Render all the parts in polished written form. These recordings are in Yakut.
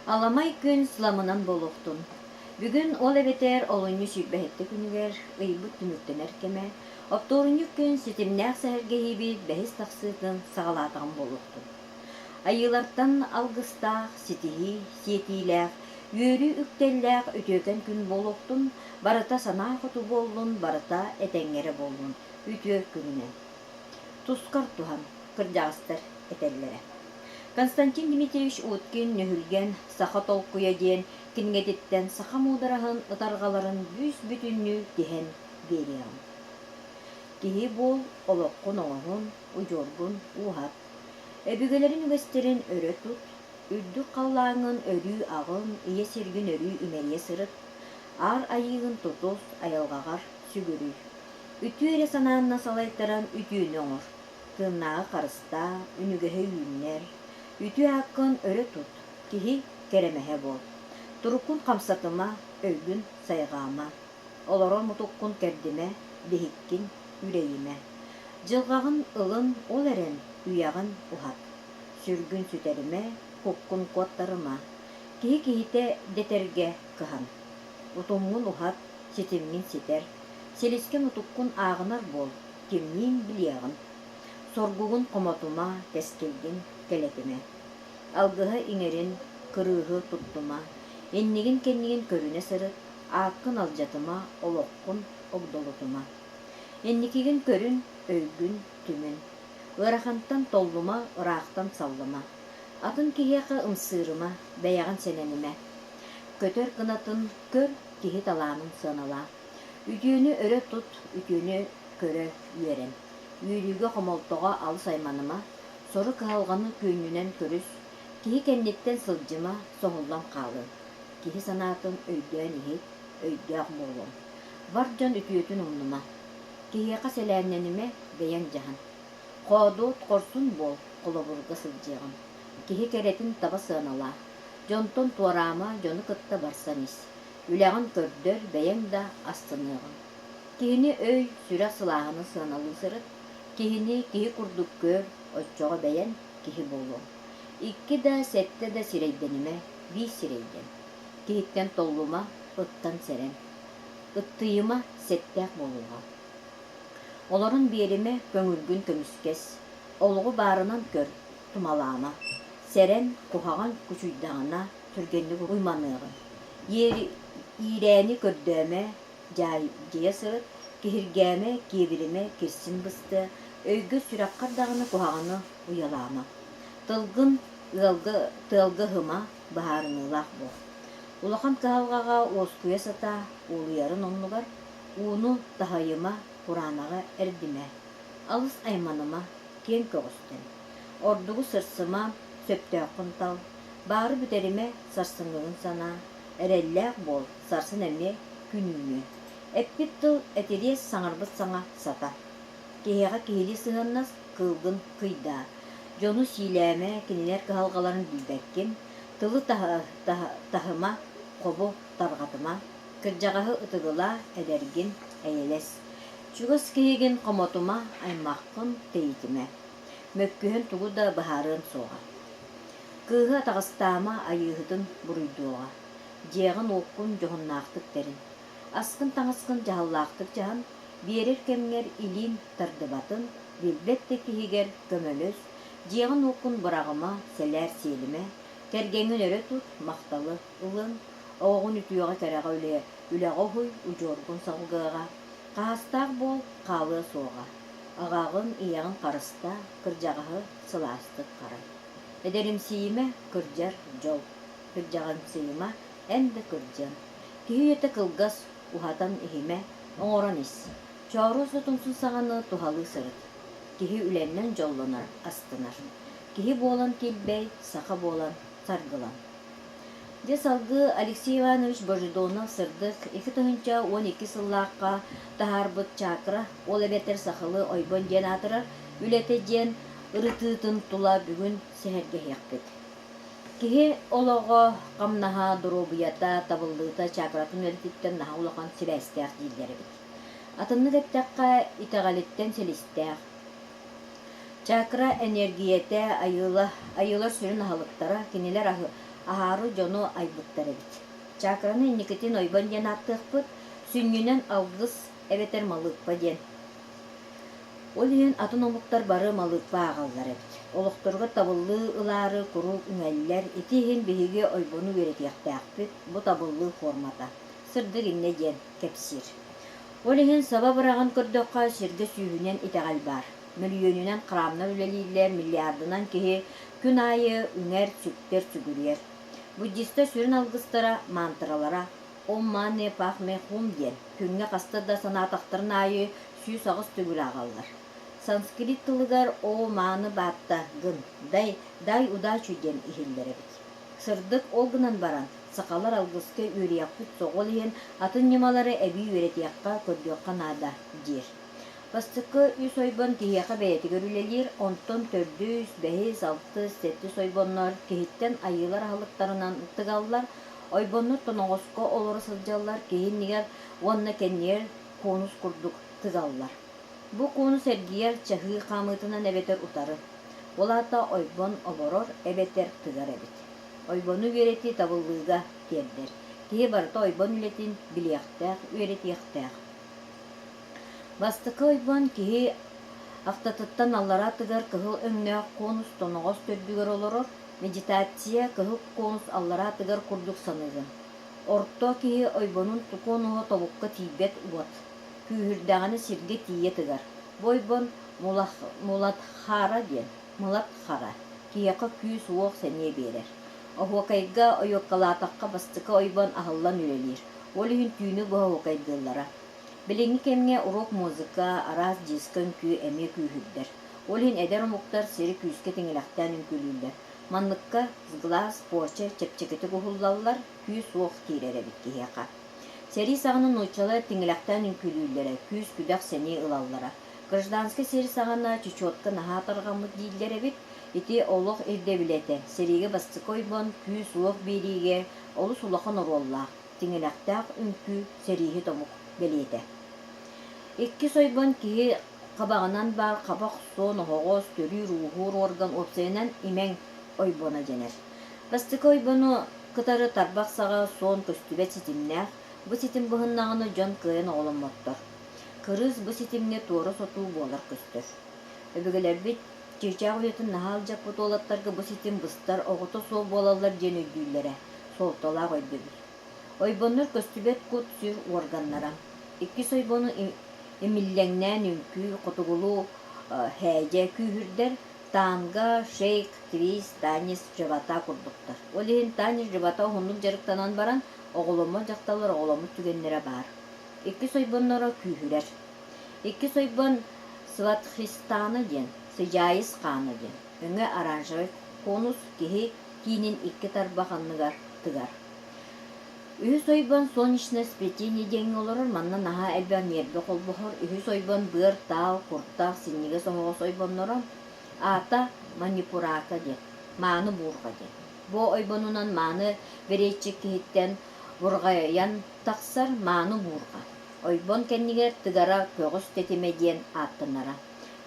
Аламай күн сыламынан буолуохтун. Бүгүн ол эбэтэр олунньу сүүрбэһиттэ күнүгэр ыйбыт түмүктэнэр кэмэ, оптуорунньук күн ситимнээх сэһэргэһиибит бэһис тахсыытын саҕалаатаҕым буолуохтун. Айыылартан алгыстаах, ситиһии сиэтиилээх, үөрүү үктэллээх үтүөкэн күн буолуохтун, барыта санаа хоту буоллун, барыта этэҥҥэ эрэ буоллун, үтүө күнүнэн. Тускар туһан, кырдьаҕастар этэллэрэ. Константин Дмитриевич Уткин Нүһүлгэн «Саха толкуйа» диэн кинигэтиттэн саха муудараһын ытарҕаларын бүүс-бүтүннүү тиһэн биэриэҕим. Киһи буол, олоххун оҥоһун, удьуоргун ууһат. Өбүгэлэрин үгэстэрин өрө тут, үрдүк халлааҥҥын өрүү аҕын, ийэ сиргин өрүү имэрийэ сырыт, аар айыыгын тутус, айылҕаҕар сүгүрүй. Үтүө эрэ санааннан салайтаран үтүөнү оҥор, тыыннааҕы харыстаа, үнүгэһи үүннэр, үтүө ааккын өрө тут, киһи кэрэмэһэ буол. Туруккун хамсатыма, өйгүн сайҕаама, олорор мутуккун кэрдимэ, биһиккин үрэйимэ. Дьылҕаҕын ылын, ол эрэн үйэҕин уһат. Сүргүн сүтэримэ, куккун куоттарыма. Киһи киһитэ дэтэргэ кыһан. Утумҥун уһат, ситимҥин ситэр, силискин-утуккун ааҕынар буол, кимниин билиэҕин. Соргугун хомотума, тэскилгин кэлэтимэ. Алгыһы иҥэрин, кырыыһы туттума, иннигин-кэннигин көрүнэ сырыт, ааккын алдьатыма, олоххун огдолутума. Инникигин көрүн, өйгүн түмүн. Ыарахантан толлума, ыраахтан саллыма. Атын киһиэхэ ымсыырыма, бэйэҕин сэнэнимэ. Көтөр кынатын көр, киһи талаанын сыаналаа. Үтүөнү өрө тут, үтүөнү көрө үөрэн. Үөрүүгэ-хомолтоҕо алыс айманыма, сору-кыһалҕаны күөннүнэн көрүс, киһи кэнниттэн сылдьыма, соһуллан хаалыаҥ. Киһи санаатын өйдөөн иһит, өйдөөх буолуоҥ. Бар дьон үтүөтүн умнума. Киһиэхэ сэлээннэнимэ, бэйэҥ дьаһан. Хоодуот хорсун буол, холобурга сылдьыаҕын. Киһи кэрэтин таба сыаналаа. Дьонтон туораама, дьону кытта барсан ис. Үлэҕин көрдөр, бэйэҥ да астыныаҕыҥ. Киһини өй, сүрэх сылааһынан сыаналыы сырыт. Киһини киһи курдук көр, оччоҕо бэйэҥ киһи буолуоҥ. Икки да, сэттэ да сирэйдэнимэ, биир сирэйдэн. Киһиттэн толлума, ыттан сэрэн. Ыттыйыма, сэттээх буолуоҕа. Олорон биэримэ, көҥүлгүн көмүскэс. Олоҕу баарынан көр, тумалаама. Сэрэн, куһаҕан кучуйдаҕына, түргэнник уйманыаҕыҥ. Иирээни көрдөөмө, дьаайдьыйа сырыт, киһиргээмэ, киэбиримэ, кирсин быстыа, өйгө-сүрэххэр даҕаны куһаҕаны уйалаама. Тылгын ыалга, тыалга ыһыма, быһаарыныылаах буол. Улахан кыһалҕаҕа уоскуйа сатаа, уолуйарын оннугар ууну таһыйыма, кураанаҕы эрдимэ. Алыс айманыма, киэҥ көҕүстэн. Ордугу сырсыма, сөптөөххүн тал, баары бүтэримэ, сарсыҥҥыгын санаа, эрэллээх буол, сарсын эмиэ күн үүнүө. Эппит тыл этириэс, саҥарбыт саҥа сата. Киһиэхэ киһилии сыһыаннас, кыылгын кыйдаа. Дьону сиилээмэ, кинилэр кыһалҕаларын билбэккин, тылы таһыма, хобу тарҕатыма, кырдьаҕаһы ытыгылаа, эдэргин эйэлэс. Чугас киһигин хомотума, аймаххын тэйитимэ. Мөккүһэн тугу да быһаарыан суоҕа. Кыыһы атаҕастаама, айыыһытын буруйдуоҕа. Дьиэҕин-уоккун дьоһуннаахтык тэрин. Аскын-таҥаскын дьаһаллаахтык дьаһан, биэрэр кэмҥэр илиин тардыбатын, билбэт да киһигэр көмөлөс, дьиэҕин-уоккун быраҕыма, сэлээр сиэлимэ, кэргэҥҥин өрө тут, махталы ылын, оҕоҕун үтүөҕэ-кэрэҕэ үлэҕэ уһуй, удьуоргун салгыаҕа, хаһаастаах буол, хаалыа суоҕа. Аҕаҕын, ийэҕин харыстаа, кырдьаҕаһы сылаастык харай. Эдэримсийимэ, кырдьар дьол. Кырдьаҕымсыйыма, эн да кырдьан. Киһи үйэтэ кылгас, уһатан иһимэ, оҥорон ис. Чооруос утумсун саҕаны туһалыы сырыт. Киһи үлэннэн дьоллонор, астынар. Киһи буолан килбэй, саха буолан саргылан. Дьэ салгыы Алексей Иванович Божедонов сырдык 2012 сыллаахха таһаарбыт «Чакра, ол эбэтэр сахалыы ойбон диэн аатырар үлэтэ диэн ырытыытын тула бүгүн сэһэргэһиэхпит. Киһи олоҕо, хамнаһа, доруобуйата, табыллыыта чакратын үлэтиттэн наһаа улахан сибээстээх дииллэр эбит. Атыннык эттэххэ, итэҕэлиттэн силистээх. Чакра эниэргийэтэ айыыла, айыылар сүрүн аһылыктара, кинилэр аһы, Аһаары дьону айбыттар эбит. Чакраны инникитин ойбон диэн ааттыахпыт, сүнньүнэн алгыс эбэтэр малыыппа диэн. Ол иһин атын омуктар бары малыыппа ааҕаллар эбит. Олохторугар табыллыы ылаары куруук үҥэллэр, ити иһин биһиги ойбону үөрэтиэхтээхпит, бу табыллыы формата. Сырдык иннэ диэн кэпсиир. Ол иһин саба быраҕан көрдөххө, сиргэ сүүһүнэн итэҕэл баар. Мөлүйүөнүнэн храмнар үлэлииллэр, миллиардынан киһи күн аайы үҥэр, сүктэр, сүгүрүйэр. Буддистар сүрүн алгыстара, мантралара «Ом мане пахме хум» диэн күҥҥэ хаста да санаатахтарын аайы 108 төгүл ааҕаллар. Санскрит тылыгар «О мааны баатта гын, дай, дай удачу» диэн иһиллэр эбит. Сырдык ол гынан баран, сахалар алгыска үөрүйэхпит соҕол иһин атын ньымалары эбии үөрэтиэххэ, көрдүөххэ наада диир. Бастакы үс ойбон киһиэхэ бэйэтигэр үлэлиир, онтон төрдүс, бэһис, алтыс, сэттис ойбоннор киһиттэн айыылар аһылыктарынан тыгаллар, ойбоннор тоноҕоско олоро сылдьаллар, киһи иннигэр уонна кэннигэр конус курдук тыгаллар. Бу конус эргийэр чаһыы хаамыытынан эбэтэр утары. Ол аата ойбон оборор эбэтэр тыгар эбит. Ойбону үөрэтии табыллыыга тиэрдэр. Киһи барыта ойбон үлэтин билиэхтээх, үөрэтиэхтээх. Бастакы ойбон киһи ахтатыттан аллараа тыгар кыһыл өҥнөөх конус тоноҕос төрдүгэр олорор, медитация кыһыл конус аллараа тыгар курдук саныыгын. Орто киһи ойбонун конуһа тобукка тиийбэт уот, күүһүрдэҕинэ сиргэ тиийэ тыгар. Бу ойбон Муладхара диэн, Мылат-хара, киһиэхэ күүс-уох, сэниэ биэрэр. Оһуокайга ойуоккалаатахха бастакы ойбон аһыллан үлэлиир, ол иһин түүнү быһа оһуокайдыыллара. Билиҥҥи кэмҥэ рок-музыка, араас диско үҥкүү эмиэ күүһүрдэр. Ол иһин эдэр омуктар сири күүскэ тиҥилэхтээн үҥкүүлүүллэр. Манныкка сглаз, порча чэпчэкитик уһуллаллар, күүс-уох киирэр эбит киһиэхэ. Сэрии саҕана нууччалар тиҥилэхтээн үҥкүүлүүллэрэ, күүс-күдэх сэниэ ылаллара. Гражданскай сэрии саҕана чечетка наһаа тарҕаммыт дииллэр эбит. Ити олох ирдэбилэ этэ. Сэриигэ бастакы ойбон, күүс-уох биэриигэ олус улахан оруоллаах, тиҥилэхтээх үҥкүү сэрииһит омук бэлиэтэ. Иккис ойбон киһи хабаҕынан баар хабах, суон оһоҕос, төрүүр-ууһуур орган уопсайынан имэҥ ойбоно дэнэр. Бастакы ойбону кытары тарбах саҕа суон көстүбэт ситимнээх, бу ситим быһыннаҕына дьон кыайан оҕоломмоттор. Кырыыс бу ситимҥэ туора сотуу буолар көстөр. Өбүгэлэрбит чыычаах уйатын наһаа алдьаппыт уолаттарга бу ситим быстар оҕото суох буолаллар диэн өйдүүллэрэ, суолталаах өйдөбүл. Ойбоннор көстүбэт кут-сүр уорганнара. Иккис ойбону имиллэҥнээн үҥкүү, хотугулуу һээдьэ күүһүрдэр, танго, шейк, твист, танец, живота курдуктар. Ол иһин танец живота уһуннук дьарыктанан баран, оҕоломмот дьахталлар оҕоломмут түгэннэрэ баар. Иккис ойбонноро күүһүрэр. Иккис ойбон Сватхистана диэн, сыдьаайыс хаана диэн, өҥө оранжевай конус киһи киинин икки тарбах анныгар тыгар. Үһүс ойбон солнечное сплетение диэҥҥэ олорор, манна наһаа элбэх ньиэрбэ холбоһор. Үһүс ойбон быар, таал, куртах, синньигэс оһоҕос ойбонноро. Аата Манипурака диэн, мааны буурҕа диэн. Бу ойбонунан мааны бэриэтчик киһиттэн бурҕайан тахсар мааны буурҕа. Ойбон кэннигэр тыгара көҕүс тэтимэ диэн ааттанара.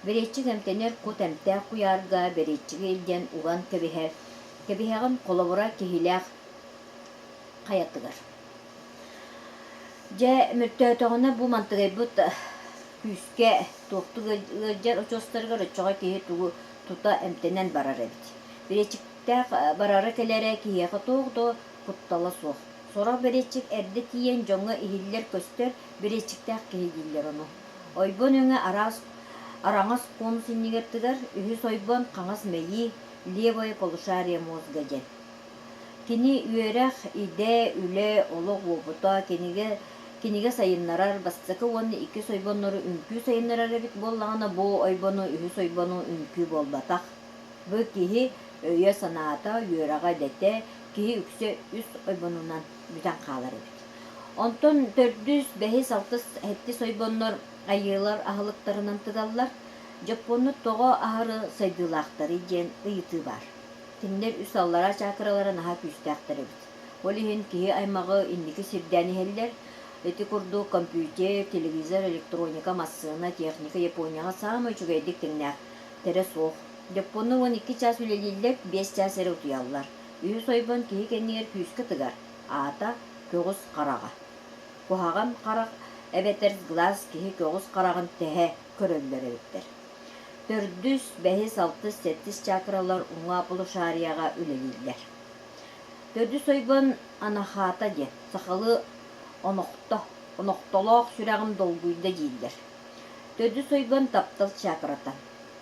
Бэриэтчик эмтэнэр кут эмтээх куйаарга бэриэтчиги илдьэн уган кэбиһэр. Кэбиһэҕин холобура киһилээх хайатыгар. Дьэ, мөлтөөтөҕүнэ бу мантыгайбыт күүскэ туохтук ыалдьар очуостарыгар оччоҕо киһи тугу тута эмтэнэн барар эбит. Бэриэтчиктээх барара-кэлэрэ киһиэхэ туох да куттала суох. Сорох бэриэтчик эрдэ тиийэн дьоҥҥо иһиллэр-көстөр бэриэтчиктээх киһи дииллэр ону. Ойбон өҥө араас араҥас конус иннигэр тыгар, үһүс ойбон хаҥас мэйии, левое полушарие мозга диэн. Кини үөрэх, идэ, үлэ, олох уопута, кинигэ кинигэ сайыннарар, бастакы уонна иккис ойбоннору үҥкүү сайыннарар эбит буоллаҕына, бу ойбону, үһүс ойбону үҥкүү буолбатах. Бу киһи өйө-санаата, үөрэҕэ идэтэ, киһи үксэ үс ойбонунан бүтэн хаалар эбит. Онтон төрдүс, бэһис, алтыс, сэттис ойбоннор айыылар аһылыктарынан тыгаллар. Дьоппуоннар тоҕо аһары сайдыылаахтарый диэн ыйытыы баар. Кинилэр үс аллараа чакралара наһаа күүстээхтэр эбит. Ол иһин киһи аймаҕы инники сирдээн иһэллэр. Ити курдук компьютер, телевизор, электроника, массыына, техника Японияҕа саамай үчүгэйдик тэҥнээхтэрэ суох. Дьоппуоннар 12 чаас үлэлииллэр, 5 чаас эрэ утуйаллар. Үһүс ойбон киһи кэннигэр күүскэ тыгар, аата көҕүс хараҕа. Куһаҕан харах эбэтэр глаз киһи көҕүс хараҕын тэһэ көрөллөр эбиттэр. Төрдүс, бэһис, алтыс, сэттис чакралар уҥа полушарияҕа үлэлииллэр. Төрдүс ойбон анахата диэн, сахалыы онохто, онохтолоох сүрэҕим долгуйда дииллэр. Төрдүс ойбон таптал чакрата.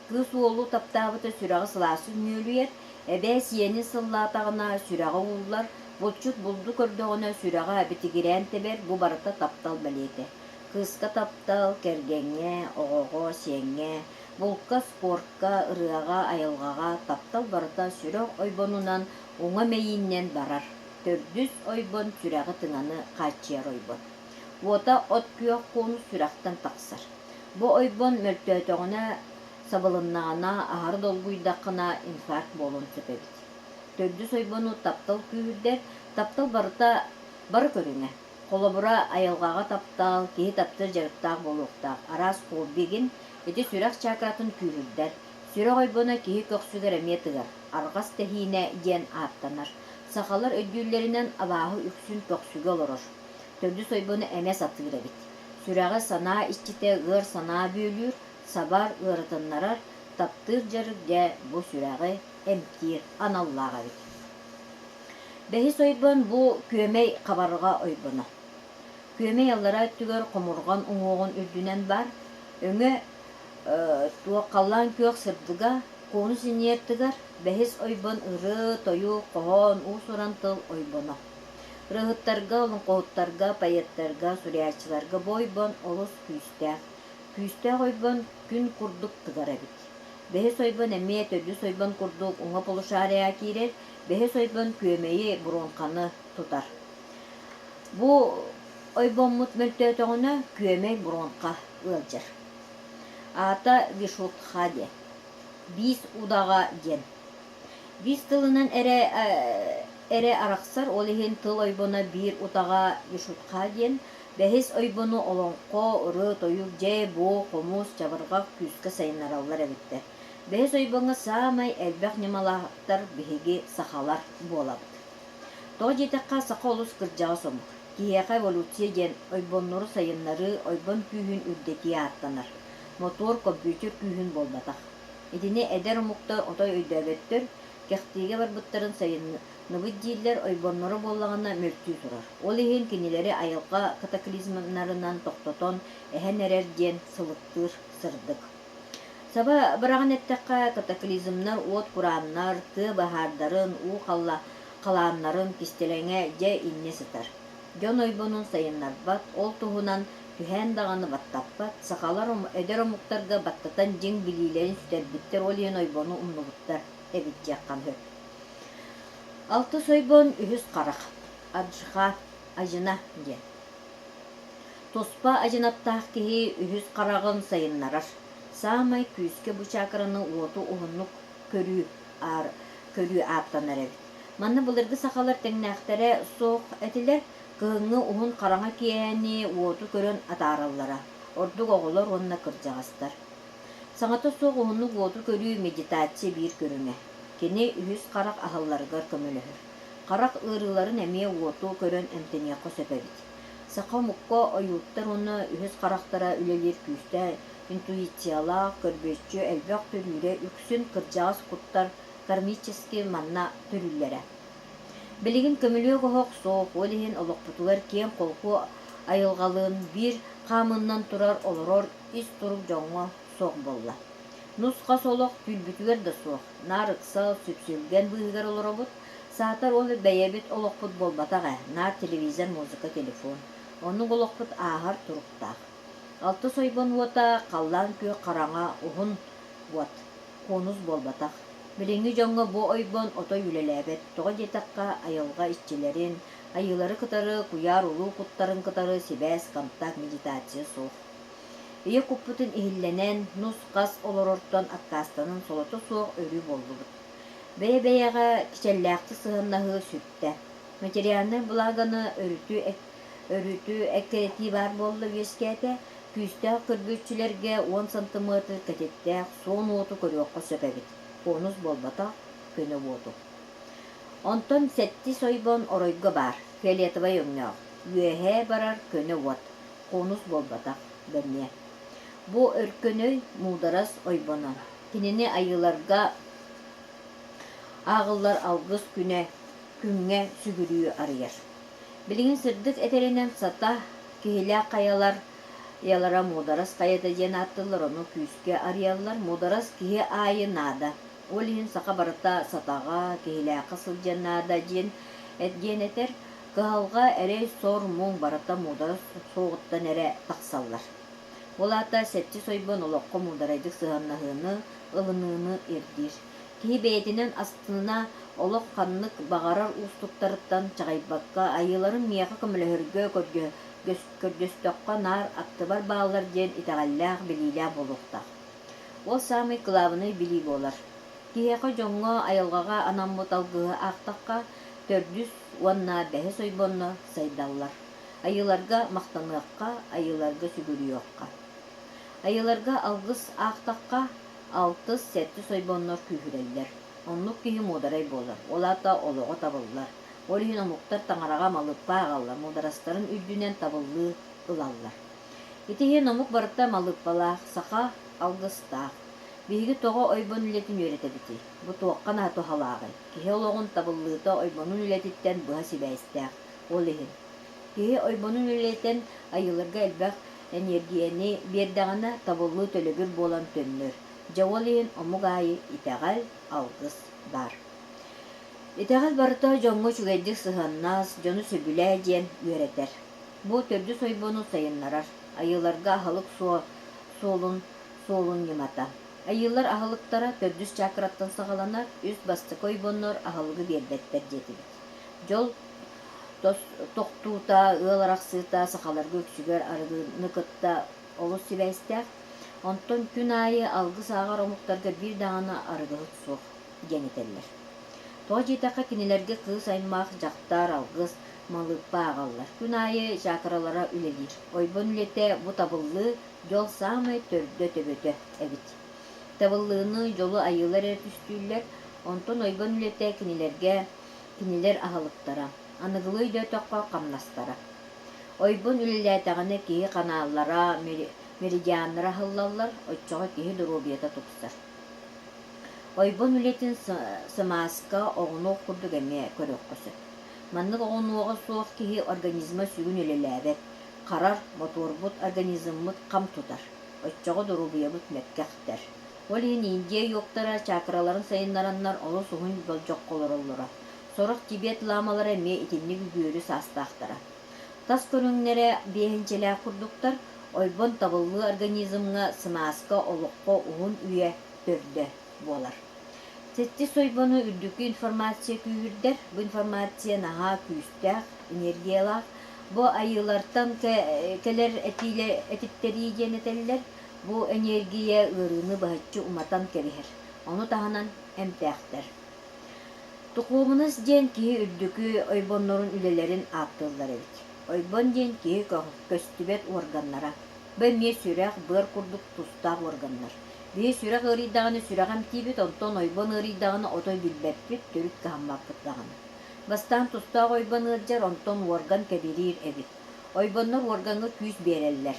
Кыыс уолу таптаабыта сүрэҕи сылаастык нүөлүйэр, эбээ сиэнин сыллаатаҕына сүрэҕэ ууллар, булчут булду көрдөҕүнэ сүрэҕэ битигирээн тэбэр, бу барыта таптал бэлиэтэ. Кыыска таптал, кэргэҥҥэ, оҕоҕо, сиэҥҥэ, булка, спортка, ырыаҕа, айылҕаҕа таптал барыта сүрэх ойбонунан уҥа мэйииннэн барар. Төрдүс ойбон сүрэҕи тыҥаны хааччыйар ойбон. Уота от күөх куонус сүрэхтэн тахсар. Бу ойбон мөлтөөтөҕүнэ, сабылыннаҕына, аһары долгуйдаххына инфаркт буолуон сөп эбит. Төрдүс ойбону таптал күүһүрдэр, таптал барыта бары көрүҥэ. Холобура, айылҕаҕа таптал, киһи таптыыр дьарыктаах буолуохтаах, араас хоббигин, ити сүрэх чакраатын күүһүрдэр. Сүрэх ойбоно киһи көхсүгэр эмиэ тыгар, арҕас тэһиинэ диэн ааттанар. Сахалар өйдүүллэринэн абааһы үксүн көхсүгэ олорор. Төрдүс ойбону эмэ сатыыр эбит. Сүрэҕи санаа иччитэ ыар санаа бүөлүүр, сабар, ыарытыннарар, таптыыр дьарык дьэ бу сүрэҕи эмтиир аналлаах эбит. Бэһис ойбон бу күөмэй хабарҕа ойбоно. Күөмэй аллараа өттүгэр хомурҕан уҥуоҕун үрдүнэн баар, өҥө туох халлаан күөх сырдыга, куонус иниэр тыгар, бэһис ойбон ырыа, тойук, хоһоон, уус-уран тыл ойбоно. Ырыаһыттарга, олоҥхоһуттарга, поэттарга, суруйааччыларга бу ойбон олус күүстээх. Күүстээх ойбон күн курдук тыгар эбит. Бэһис ойбон эмиэ төрдүс ойбон курдук уҥа полушарияҕа киирэр, бэһис ойбон күөмэйи, бронханы тутар. Бу ойбоммут мөлтөөтөҕүнэ күөмэй бронха ыалдьар. Аата Вишутха диэн. Биис удаҕа диэн. Биис тылынан эрэ эрэ арахсар, ол иһин тыл ойбоно биир утаҕа Вишутха диэн, бэһис ойбону олоҥхо, ырыа-тойук, дьээ-буо, хомус, чабырҕах күүскэ сайыннараллар эбиттэр. Бэһис ойбоҥҥо саамай элбэх ньымалаахтар биһиги сахалар буолабыт. Тоҕо диэтэххэ, саха олус кырдьаҕас омук. Киһиэхэ эволюция диэн ойбоннору сайыннарыы, ойбон күүһүн үрдэтии ааттанар. Мотуор, компьютер күүһүн буолбатах. Итини эдэр омуктар отой өйдөөбөттөр, кэхтиигэ барбыттарын сайынныбыт дииллэр, ойбонноро буоллаҕына мөлтүү турар. Ол иһин кинилэри айылҕа катаклизмнарынан тохтотон, эһэн эрэр диэн сылыктыыр сырдык. Саба быраҕан эттэххэ, катаклизмнар уот курааннар, тыа баһаардарын, уу халааннарын кистэлэҥэ дьэ инньэ сытар. Дьон ойбонун сайыннарбат, ол туһунан түһээн даҕаны баттаппат, сахалар эдэр омуктарга баттатан дьиҥ билиилэрин сүтэрбиттэр, ол иһин ойбону умнубуттар эбит диэххэ сөп. Алтыс ойбон үһүс харах, аджха, ажина диэн. Туспа адьынаттаах киһи үһүс хараҕын сайыннарар. Саамай күүскэ бу чакраны уоту уһуннук көрүү, көрүү ааттанар эбит. Манна былыргы сахалар тэҥнээхтэрэ суох этилэр, кыһыҥҥы уһун хараҥа киэһэни уоту көрөн атаараллара, ордук оҕолор уонна кырдьаҕастар. Саҥата суох уһуннук уоту көрүү медитация биир көрүҥэ. Кини үһүс харах аһылларыгар көмөлөһөр. Харах ыарыыларын эмиэ уоту көрөн эмтэниэххэ сөп эбит. Саха омукка ойууттар уонна үһүс харахтара үлэлиир күүстээх интуициялаах, көрбүөччү элбэх төрүүрэ үксүн кырдьаҕас куттар кармически манна төрүүллэрэ. Билигин көмүлүөк оһох суох, ол иһин олохпутугар киэҥ-холку айылҕалыын биир хаамыыннан турар, олорор ис турук дьоҥҥо суох буолла. Нус-хас олох түүл-бүтүгэр да суох, наар ыксал, сүпсүлгэн быыһыгар олоробут, саатар ол бэйэбит олохпут буолбатах ээ, наар телевизор, музыка, телефон. Оннук олохпут ааһар туруктаах. Алтыс ойбон уота халлаан күөх хараҥа уһун уот, конус буолбатах. Билиҥҥи дьоҥҥо бу ойбон отой үлэлээбэт, тоҕо диэтэххэ, айылҕа иччилэрин, айыылары кытары, куйаар улуу куттарын кытары сибээс, контакт, медитация суох. Ийэ куппутун иһиллэнэн, нус-хас олорортон аккаастанан солото суох өрүү буоллубут. Бэйэ-бэйэҕэ кичэллээхтик сыһыаннаһыы сүттэ. Материальнай благоны өрүтү, өрүтү эккирэтии баар буолла үөскээтэ, күүстээх көрбүөччүлэргэ 10 сантымыатыр кэтиттээх суон уоту көрүөххэ сөп эбит. Конус буолбатах, көнө уоту. Онтон сэттис ойбон оройго баар, фиолетовай өҥнөөх, үөһээ барар көнө уот, конус буолбатах, бэмиэ. Бу өркөнөй муударас ойбоно. Кинини айыыларга ааҕыллар алгыс күнэ күҥҥэ сүгүрүйүү арыйар. Билигин сырдык этэринэн сата киһилээх хайалар Ялара муударас хайата диэн ааттыыллар, ону күүскэ арыйаллар. Муударас киһи аайы наада. Ол иһин саха барыта сатаҕа, киһилээххэ сылдьан наада диэн диэн этэр. Кыһалҕа, эрэй, сор, муҥ барыта муударас суоҕуттан эрэ тахсаллар. Ол аата сэттис ойбон олоххо муударайдык сыһыаннаһыыны, ылыныыны ирдиир. Киһи бэйэтинэн астына, олох ханнык баҕарар уустуктарыттан чаҕыйбакка, айыыларым миэхэ көмөлөһөргө көрдөстөххө наар аттыбар бааллар диэн итэҕэллээх, билиилээх буолуохтаах. Ол саамай кылаабынай билии буолар. Киһиэхэ дьоҥҥо, айылҕаҕа анаммыт алгыһы аахтахха, төрдүс уонна бэһис ойбонно сайдаллар. Айыыларга махтаныахха, айыыларга сүгүрүйүөххэ. Айыыларга алгыс аахтахха, алтыс, сэттис ойбоннор күүһүрэллэр. Оннук киһи муударай буолар, ол аата олоҕо табыллар. Ол иһин омуктар таҥараҕа малыыппа ааҕаллар, муударастарын үрдүнэн табыллыы ылаллар. Ити иһин омук барыта малыыппалаах, саха алгыстаах. Биһиги тоҕо ойбон үлэтин үөрэтэбитий? Бу туохха наһаа туһалааҕый? Киһи олоҕун табыллыыта ойбонун үлэтиттэн быһа сибээстээх. Ол иһин киһи ойбонун үлэтин айыыларга элбэх эниэргийэни биэрдэҕинэ, табыллыы төлөбүр буолан төннөр. Дьэ ол иһин омук аайы итэҕэл, алгыс баар. Итэҕэл барыта дьоҥҥо үчүгэйдик сыһыаннас, дьону сөбүлээ диэн үөрэтэр. Бу төрдүс ойбону сайыннарар, айыыларга аһылык суолун суолун ньымата. Айыылар аһылыктара төрдүс чакраттан саҕаланар, үс бастакы ойбоннор аһылыгы биэрбэттэр диэтибит. Дьол тохтуута, ыал арахсыыта сахаларга үксүгэр арыгыны кытта олус сибээстээх. Онтон күн аайы алгыс ааҕар омуктарга биир даҕаны арыгыһыт суох диэн этэллэр. Тоҕо диэтэххэ, кинилэргэ кыыс аймах, дьахтар, алгыс, малыыппа ааҕаллар. Күн аайы чакралара үлэлиир. Ойбон үлэтэ бу табыллыы, дьол саамай төрдө-төбөтө эбит. Табыллыыны, дьолу айыылар эрэ түстүүллэр, онтон ойбон үлэтэ кинилэргэ кинилэр аһылыктара, аныгылыы өйдөөтөххө хамнастара. Ойбон үлэлээтэҕинэ киһи ханааллара, меридианнара аһыллаллар, оччоҕо киһи доруобуйата тупсар. Ойбон үлэтин сымааска, оҕунуох курдук эмиэ көрүөххэ сөп. Маннык оҕунуоҕа суох киһи организма сүгүн үлэлээбэт, харар, мотуорбут организммыт хам тутар, оччоҕо доруобуйабыт мөккөхтөр. Ол иһин Индия йогтара чакраларын сайыннараннар олус уһун болдьоххо олороллоро. Сорох Тибет лаамалара эмиэ итинник үгүөрү саастаахтара. Тас көрүҥнэрэ биэһинчэлээх курдуктар, ойбон табыллыы организмҥа сымааска олоххо уһун үйэ төрдө буолар. Сэттис ойбону үрдүкү информация күүһүрдэр. Бу информация наһаа күүстээх, энергиялаах. Бу айыылартан кэлэр этиилэр этиттэрии диэн этэллэр. Бу энергия ыарыыны быһаччы уматан кэбиһэр. Ону таһынан эмтээхтэр. Духуобунас диэн киһи үрдүкү ойбоннорун үлэлэрин ааттыыллар эбит. Ойбон диэн киһи көстүбэт уорганнара. Бу эмиэ сүрэх, быар курдук тустаах уорганнар. Биһи сүрэх ыарыйдаҕына сүрэх эмтиибит, онтон ойбон ыарыйдаҕына отой билбэппит, төрүт кыһаммаппыт даҕаны. Бастаан тустаах ойбон ыалдьар, онтон уорган кэбириир эбит. Ойбоннор уоргаҥҥа күүс биэрэллэр.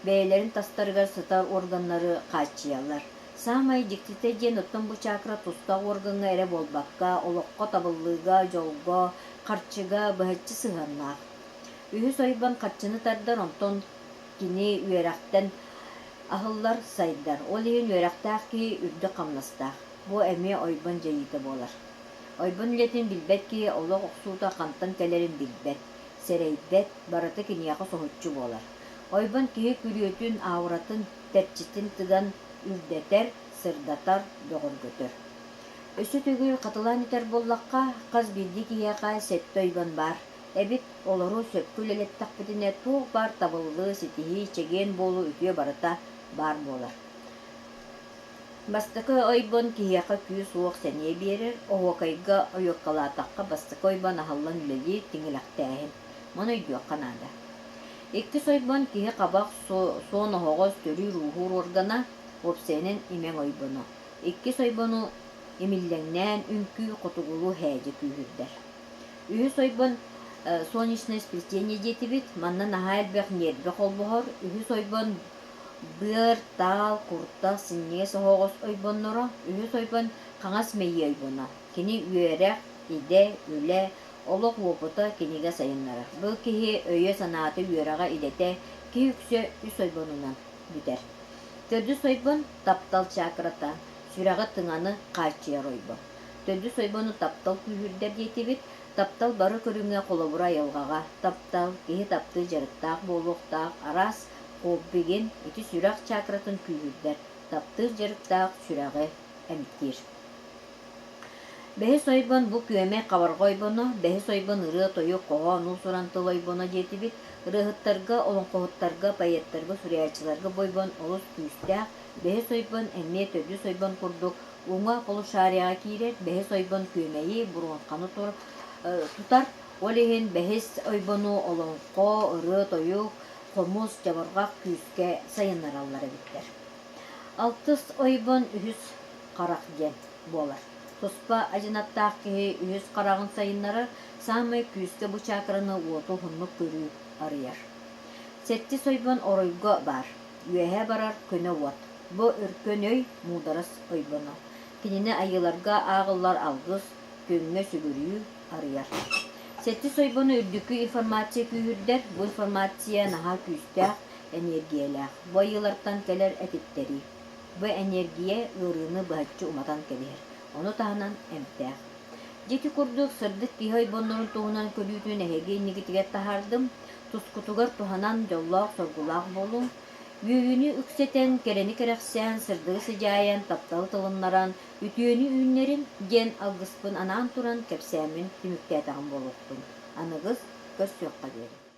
Бэйэлэрин тастарыгар сытар уорганнары хааччыйаллар. Саамай дьиктитэ диэн оттон бу чакра тустаах уоргаҥҥа эрэ буолбакка, олоххо табыллыыга, дьолго, харчыга быһаччы сыһыаннаах. Үһүс ойбон харчыны тардар, онтон кини үөрэхтэн аһыллар, сайдар. Ол иһин үөрэхтээх киһи үрдүк хамнастаах. Бу эмиэ ойбон дьайыыта буолар. Ойбон үлэтин билбэт киһи олох охсуута хантан кэлэрин билбэт, сэрэйбэт, барыта киниэхэ соһуччу буолар. Ойбон киһи күрүөтүн, ауратын, тэрчитин тыган үрдэтэр, сырдатар, бөҕөргөтөр. Өссө төгүл хатылаан этэр буоллахха, хас биирдии киһиэхэ сэттэ ойбон баар эбит, олору сөпкө үлэлэттэхпитинэ туох баар табыллыы, ситиһии, чэгиэн буолуу үтүө барыта баар буолар. Бастакы ойбон киһиэхэ күүс-уох сэниэ биэрэр, оһуокайга ойуоккалаатахха бастакы ойбон аһыллан үлэлиир тиҥилэхтээһин. Маны өйдүөххэ наада. Иккис ойбон киһи хабах суон оһоҕос төрүүр-ууһуур уоргана, уопсайынан имэҥ ойбоно. Иккис ойбону Имиллэҥнээн үҥкүү хотугулуу һээдьэ күүһүрдэр. Үһүс ойбон солнечное сплетение диэтибит. Манна наһаа элбэх ньиэрбэ холбоһор. Үһүс ойбон быар, таал, куртах, синньигэс оһоҕос ойбонноро. Үһүс ойбон хаҥас мэйии ойбоно. Кини үөрэх, идэ, үлэ, олох уопута, кинигэ сайыннарар. Бу киһи өйө-санаата, үөрэҕэ, идэтэ киһи үксэ үс ойбонунан бүтэр. Төрдүс ойбон таптал чакрата, сүрэҕи тыҥаны хааччыйар ойбон. Төрдүс ойбону таптал күүһүрдэр диэтибит. Таптал бары көрүҥэ холобура айылҕаҕа. Таптал, киһи таптыы дьарыктаах буолуохтаах, араас хоббигин, ити сүрэх чакратын күүһүрдэр, таптыыр дьарыктаах сүрэҕи эмтиир. Бэһис ойбон бу күөмэй хабарҕа ойбоно, бэһис ойбон ырыа-тойук, хоһоон, уус-уран тыл ойбоно диэтибит. Ырыаһыттарга, олоҥхоһуттарга, поэттарга, суруйааччыларга бу ойбон олус күүстээх. Бэһис ойбон эмиэ төрдүс ойбон курдук уҥа полушарияҕа киирэр, бэһис ойбон күөмэйи, буруонханы тутар. Ол иһин бэһис ойбону олоҥхо, ырыа-тойук, хомус, чабырҕах күүскэ сайыннараллар эбиттэр. Алтыс ойбон үһүс харах диэн буолар. Туспа адьынаттаах киһи үһүс хараҕын сайыннарар, саамай күүскэ бу чакраны уоту уһуннук көрүү арыйар. Сэттис ойбон оройго баар. Үөһэ барар көнө уот. Бу өркөн өй муударас ойбоно. Кинини айыыларга ааҕыллар алгыс, күҥҥэ сүгүрүйүү арыйар. Сэттис ойбону үрдүкү информация күүһүрдэр. Бу информация наһаа күүстээх, эниэргийэлээх. Бу айыылартан кэлэр этиттэрии. Бу эниэргийэ ыарыыны быһаччы уматан кэбиһэр, ону таһынан эмтээх. Дьэ ити курдук сырдык киһи ойбоннорун туһунан көрүүтүн эһиги иннигитигэр таһаардым. Тускутугар туһанан дьоллоох-соргулаах буолуҥ. Үөрүүнү үксэтэн, кэрэни кэрэхсээн, сырдыгы сыдьаайан, тапталы тылыннаран, үтүөнү үүннэрин диэн алгыспын анаан туран кэпсээммин түмүктээтэҕим буолуохтун. Аныгыс көрсүөххэ диэри.